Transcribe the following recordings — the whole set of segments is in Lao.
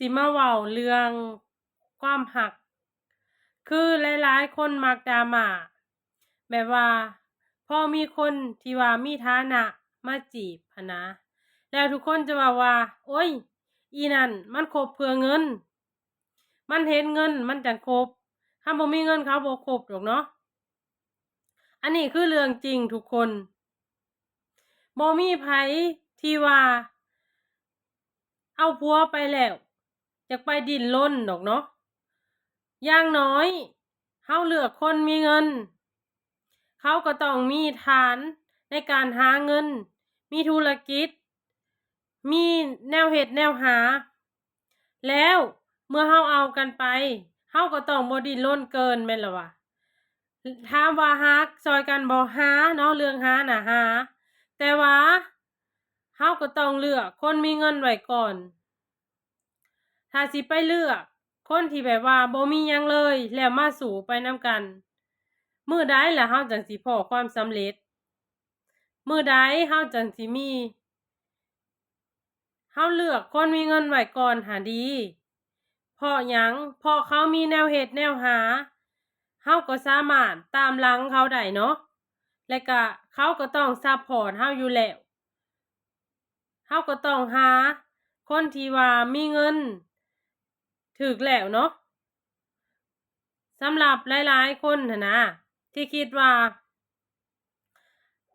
ຊິມາເວົ້າເລື່ອງຄວາມຮັກ ຄືຫຼາຍໆຄົນມັກດຣາມາ ແບບວ່າພໍມີຄົນທີ່ວ່າມີຖານະມາຈີບຫັ້ນນະ ແລ້ວທຸກຄົນຈະເວົ້າວ່າ ໂອ້ຍ ອີນັ້ນມັນຄົບເພື່ອເງິນ ມັນເຫັນເງິນມັນຈັ່ງຄົບ ຄັນບໍ່ມີເງິນເຂົາບໍ່ຄົບດອກເນາະ. ອັນນີ້ຄືເລື່ອງຈິງທຸກຄົນ ບໍ່ມີໃຜທີ່ວ່າເອົາຜົວໄປແລ້ວ ຢາກໄປດີ້ນລົນດອກເນາະ. ຢ່າງໜ້ອຍເຮົາເລືອກຄົນມີເງິນ ເຂົາກໍຕ້ອງມີຖານໃນການຫາເງິນ ມີທຸລະກິດ ມີແນວເຮັດແນວຫາ ແລ້ວເມື່ອເຮົາເອົາກັນໄປ ເຮົາກໍຕ້ອງບໍ່ດີ້ນລົນເກີນ ແມ່ນລະວະ? ຖາມວ່າຫາຊ່ອຍກັນບໍ່? ຫາເນາະ ເລື່ອງຫານະຫາ ແຕ່ວ່າເຮົາກໍຕ້ອງເລືອກຄົນມີເງິນໄວ້ກ່ອນ. ຖ້າຊິໄປເລືອກຄົນທີ່ແບບວ່າບໍ່ມີຫຍັງເລີຍ ແລ້ວມາສູ້ໄປນຳກັນ ມື້ໃດລະເຮົາຈັ່ງຊິພໍ້ຄວາມສຳເລັດ? ມື້ໃດເຮົາຈັ່ງຊິມີ? ເຮົາເລືອກຄົນມີເງິນໄວ້ກ່ອນຫາດີ. ເພາະຫຍັງ? ເພາະເຂົາມີແນວເຮັດແນວຫາ ເຮົາກໍສາມາດຕາມຫຼັງເຂົາໄດ້ເນາະ ແລະກະເຂົາກໍຕ້ອງຊັບພອດເຮົາຢູ່ແລ້ວ. ເຮົາກໍຕ້ອງຫາຄົນທີ່ວ່າມີເງິນ ຖືກແລ້ວເນາະ. ສຳລັບຫຼາຍໆຄົນຫັ້ນນະ ທີ່ຄິດວ່າ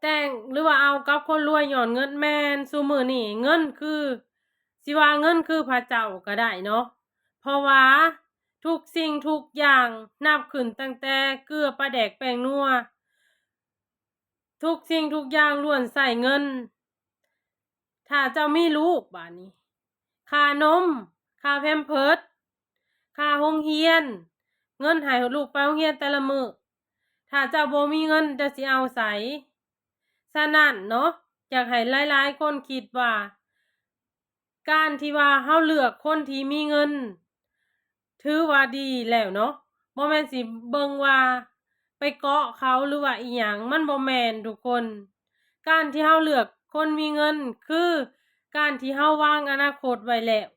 ແຕ່ງ ຫຼືວ່າເອົາກັບຄົນລວຍຍ້ອນເງິນ ແມ່ນ ຊຸມື້ນີ້ເງິນຄື ຊິວ່າເງິນຄືພະເຈົ້າກໍໄດ້ເນາະ ເພາະວ່າທຸກສິ່ງທຸກຢ່າງ ນັບຂຶ້ນຕັ້ງແຕ່ເກືອ ປາແດກ ແປ້ງນົວ ທຸກສິ່ງທຸກຢ່າງລ້ວນໃຊ້ເງິນ. ຖ້າເຈົ້າມີລູກບາດນີ້ ຄ່ານົມ ຄ່າແພມເພີດ ຄ່າໂຮງຮຽນ ເງິນໃຫ້ລູກໄປໂຮງຮຽນແຕ່ລະມື້ ຖ້າເຈົ້າບໍ່ມີເງິນ ເຈົ້າຊິເອົາໃສ? ສະນັ້ນເນາະ ຢາກໃຫ້ຫຼາຍໆຄົນຄິດວ່າ ການທີ່ວ່າເຮົາເລືອກຄົນທີ່ມີເງິນ ຖືວ່າດີແລ້ວເນາະ ບໍ່ແມ່ນຊິເບິ່ງວ່າໄປເກາະເຂົາ ຫຼືວ່າອີ່ຫຍັງ ມັນບໍ່ແມ່ນທຸກຄົນ. ການທີ່ເຮົາເລືອກຄົນມີເງິນ ຄືການທີ່ເຮົາວາງອະນາຄົດໄວ້ແລ້ວ.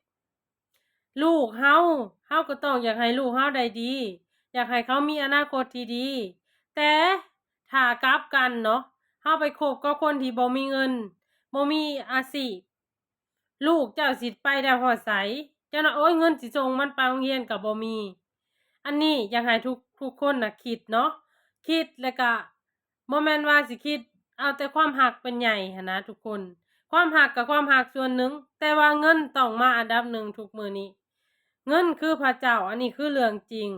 ລູກເຮົາ ເຮົາກໍຕ້ອງຢາກໃຫ້ລູກເຮົາໄດ້ດີ ຢາກໃຫ້ເຂົາມີອະນາຄົດທີ່ດີ ແຕ່ຖ້າກັບກັນເນາະ ເຮົາໄປຄົບກັບຄົນທີ່ບໍ່ມີເງິນ ບໍ່ມີອາຊີບ ລູກເຈົ້າຊິໄປໄດ້ຮອດໃສ? ເຈົ້ານະ ໂອ້ຍ ເງິນຊິສົ່ງມັນໄປໂຮງຮຽນກໍບໍ່ມີ. ອັນນີ້ຢາກໃຫ້ທຸກ ທຸກຄົນນະຄິດເນາະ ຄິດແລ້ວກະ ບໍ່ແມ່ນວ່າຊິຄິດເອົາແຕ່ຄວາມຮັກເປັນໃຫຍ່ຫັ້ນນະທຸກຄົນ. ຄວາມຮັກກໍຄວາມຮັກສ່ວນໜຶ່ງ ແຕ່ວ່າເງິນຕ້ອງມາອັນດັບໜຶ່ງທຸກມື້ນີ້. ເງິນຄືພະເຈົ້າ ອັນນີ້ຄືເລື່ອງຈິງ.